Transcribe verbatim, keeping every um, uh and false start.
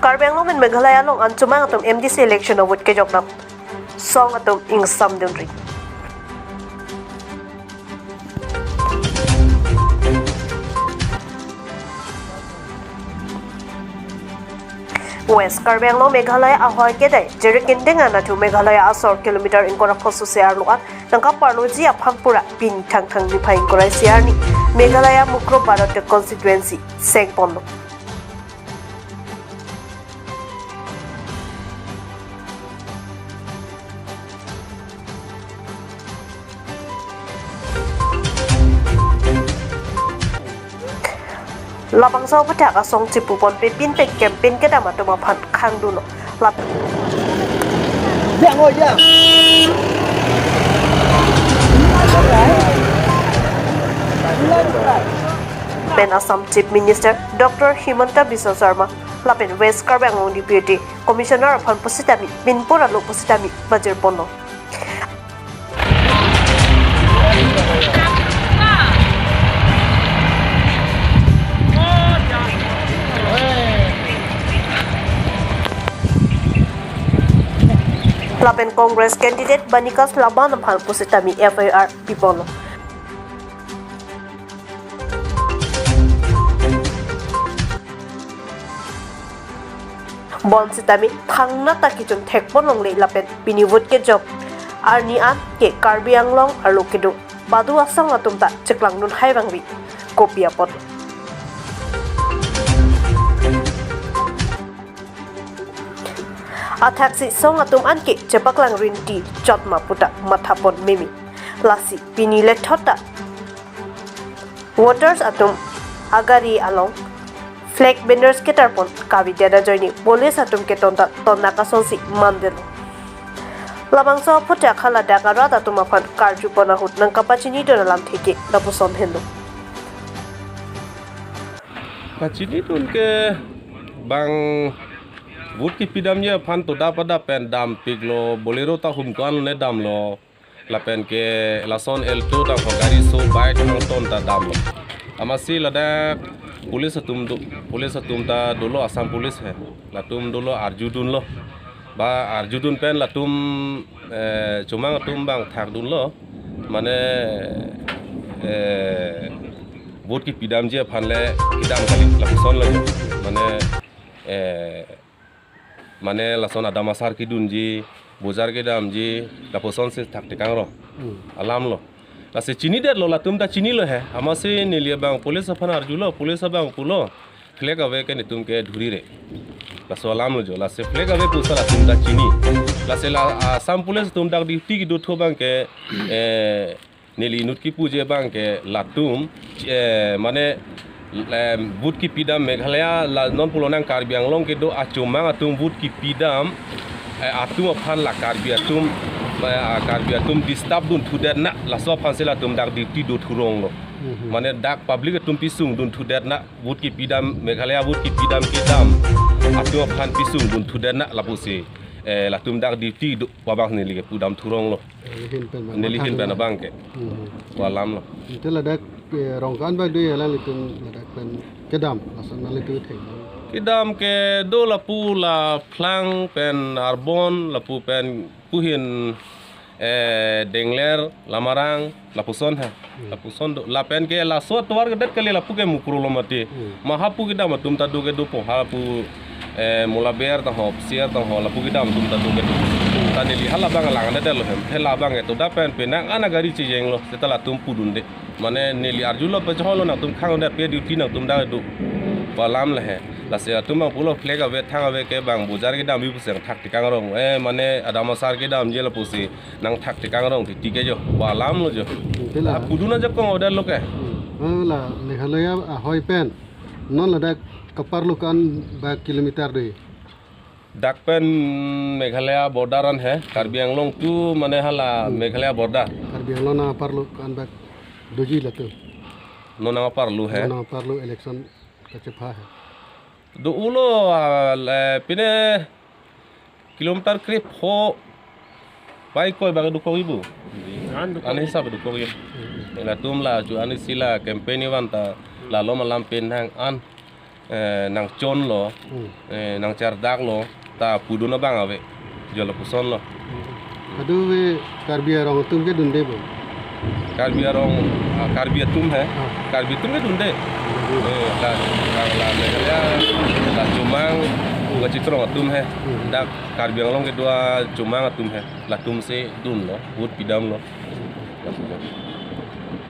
Karbi Anglong pen Meghalaya along an chomang atum M D C election a-vote kejok nang song atum ingsamdunri. West Karbi Anglong Meghalaya ahoi kedai Jirikinding anatthu Meghalaya asor kilometer ingkoi ra phongo isi arlo an nangkaparloji aphan pura pini Thangthang niphai ingkoi ra isi arni Meghalaya Mukroh Bharat constituency sengponlo. Labangso aphuthak asong chipuponpe pinpek campaign kedam atum aphan khangdunlo. Lap- Yang, oh, yang. Pen Assam Chief Minister Doctor Himanta Biswa Sarma, lapen West Karbi Anglong Deputy Commissioner aphan pusitame, binpur alo pusitame pajirponlo. Lapen Congress candidate Banikas Laban aphan pusitame F I R piponlo. Bonsitame thangnat ta kechun thekpon longle lapen pini vote kejok arni an ke Karbi Anglong arlo kedo badu asong atum ta cheklangdun hai vangve kopi apot. Athaksi song atum an ke chepaklang rinti chotma puta mathapon meme. Lasi pini lethot ta voters atum agari along flag banners ketarpon kavedet ajoine police atum ke ton ta tonak asonsi mandetlo. Labangso aphuthak haladak arat atum aphan karjupon ahut nangkapachinidun alamthe ke lapuson henlo. Kachinidun ke bang vote kipidamji aphan toda pada pen dampiklo, Bolero ta humko-an ne damlo, lapen ke lason Alto damlo, gari so bike nangton ta damlo. Amatsi ladak police atum do, police atum ta dolo, Assam police he. Latum dolo arjudunlo. Ba arjudun pen latum, eh, chomang atum bang thakdunlo. Mane, eh, vote kipidamji aphan le kidam kali lapuson lagi. Mane, eh, mane lason adam asar kedunji, bojar kedamji, lapuson si thakthik kangrong. Hmm. Alamlo. Lasi chinidetlo, latum ta chinilo he. Amatsi neli abang police aphan arjulo, police abang pulo, flag ave ke netum ke dhurire. Laso alamlo jo. Lasi flag ave pusi latum ta chini. Lasi la Assam police atum dak duty kedo thu abang ke, eh, neli inut kipuji abang ke latum, eh, mane, em, vote kipidam Meghalaya la non pulo nang Karbi Anglong kedo achomang atum vote kipidam, eh, atum aphan la Karbi atum, eh, Karbi atum disturb dun thudet na, laso aphan si latum dak duty do thuronglo. Mhm. Mane dak public atum pisung dun thudet na, vote kipidam, Meghalaya vote kipidam kedam atum aphan pisung dun thudet na lapusi, eh, latum dak duty do pu abang neli ke pudam thuronglo. Neli ahin pen bang, neli ahin pen abang ke. Hmm. Pu alamlo. Ante ladak, eh, rong ko-an bang do alanglitum ladak pen kedam, lason nanglitum thek. Kedam ke do lapu la Phlang pen Arbon, lapu pen puhin, eh, Dengler, Lamarang, lapuson ha. Hmm. Lapuson do. Lapen ke laso atovar kedet kali, lapu ke Mukroh lo mati. Hmm. Mahapu kedam atum ta do kedopo, hapu, eh, Molaber ta ho, Sier ta ho, lapu kedam atum ta do kedo. Ta neli halabang langdetlo hem. He labang ke toda pen penang ana gari chejenglo, seta latum pudunde. Mane neli arjulo, pachehonlo, nangtum khang de pe duty nangtum dak do. Pu alam le he. Lasi atum bang pulo flag ave, thang ave ke bang bojar kedamji pusi nangthakthik kangrong. Eh, mane adam asar kedamji lapusi nangthakthik kangrong titi ke jo. Pu alamlo jo. Ante la. Ah, pudun ajakong order lo ke. Hmm. Oh, la Meghalaya ahoi pen non ladak kaparlo ko-an bak kilometer do? Dak pen Meghalaya border an he, Karbi Anglong to mane hala, hmm, Meghalaya border. Karbi Anglong nangparlo ko-an bak doji latum? Non nangparlo he. Non nangparlo election kachepha he. Do-olo, ah, le, pine kilometer krepho pai koi bak dokok ibu. An dokok. An hisap dokok ibu. Hmm. Latum la chu an isi la campaign ivan ta la lom alam pen hang an. eh, nangchonlo, hmm, eh, nangchardaklo, ta pudun abang ave, jo lapuson lo. Kadokave Karbi arong atum ke dunde bo? Karbi arong, ah, Karbi atum he. Ah. Karbi atum ke dunde. Dunde. Eh, la, la, la Meghalaya, la Chomang, la Chitrong atum he. Hmm. Dak Karbi Anglong kedo a Chomang atum he. Latum si dunlo, vote pidamlo.